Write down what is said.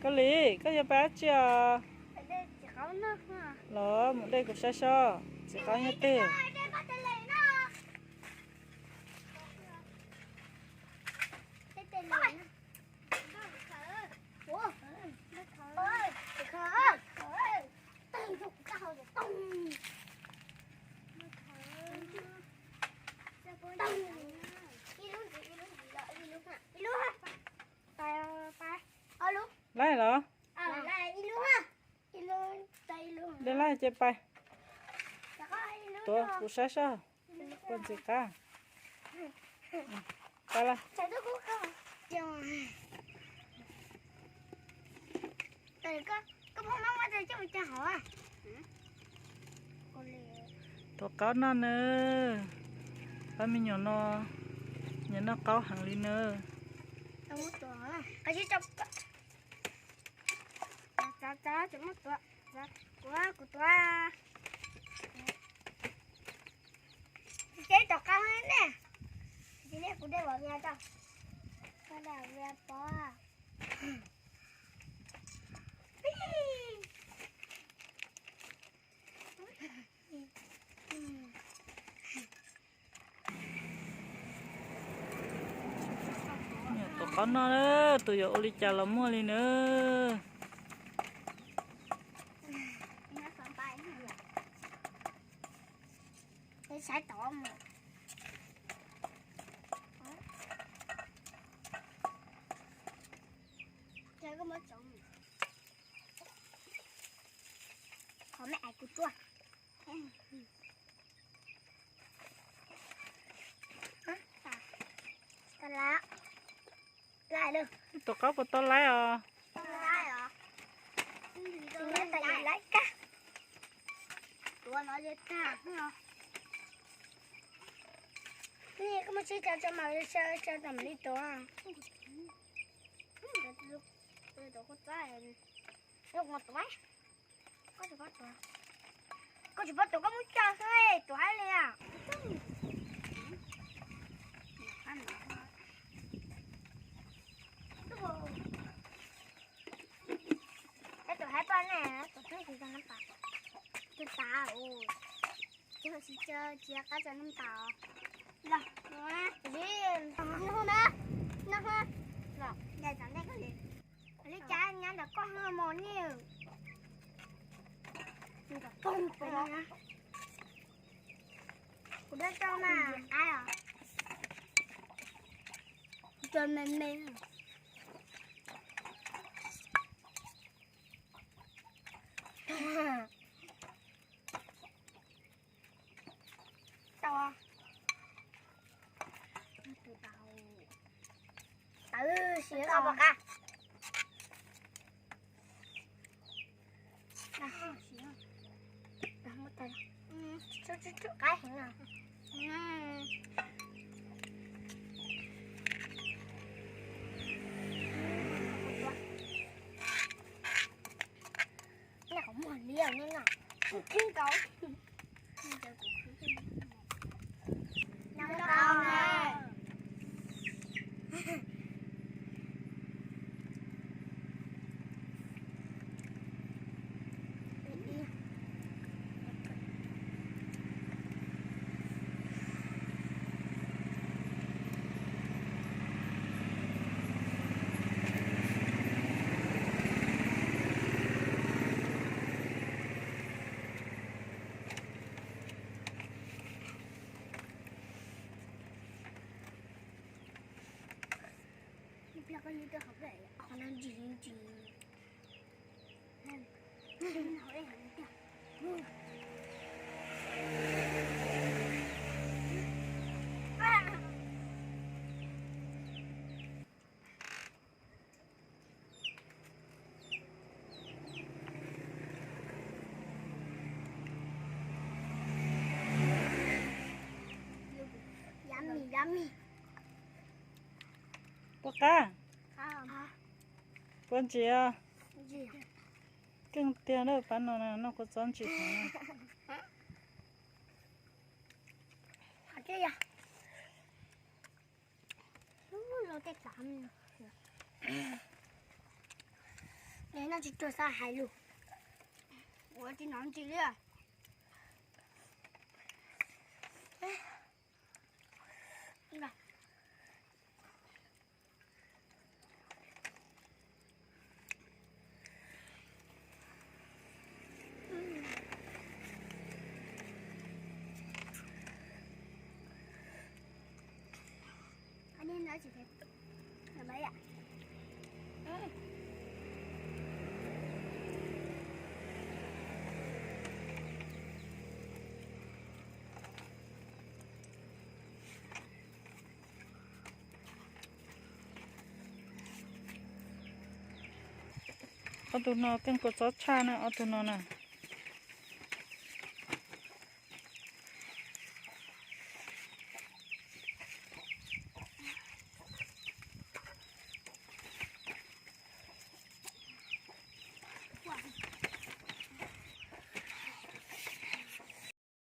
Koj Lis, koj yuav pab tsi os? Los mus de kuv saib seb txiv qaub nyob twg. Laij los? De laij ces pais. Tuav kuv saib seb puas ntxim qab. Pais lawm. Tuav qaub noj nawb. Pab me nyuam no nyiam noj qaub heev li nawb. Kuv, kuv tuav. Ces tuav qaub ne. Ces kuv de vim, pov. Tuav qaub noj, tus yuav ua li cas los muaj li nawb. Saib tod mus. Qhov me ais kuv tuaj. Tus qaub puas tau laib os? Koj muab tso tso mam li tuav. Koj tsis paub tuav, koj muab tso xwb, tuav hais li a. Tuav hais poj ne, tuav tsis tau nab pas. Tsis tas, tsis tsis qab tso nab pas. Los, noj na, noj na. Los, yog txom ntej koj li. Li cas nyab ntawm koj ho mos nyij. Kuv dab tso mas qab os. Tso me me. Tau. Tawv siav los. Qab heev. Noj qhov muag liab no. Khib nkaus. Noj qhov muag. Ib pliag koj yuav rau hauv pem, qhov no ntsim ntsim. Yummy, yummy. Puas qab? Puas ntsim? Keej tiag na, pab no noj kua txob ntsim heev. Tsis tuag xav hais lus. Ua tsis hnov ntsis li. Ob tug no keej kua txob tshaj na, ob tug no na.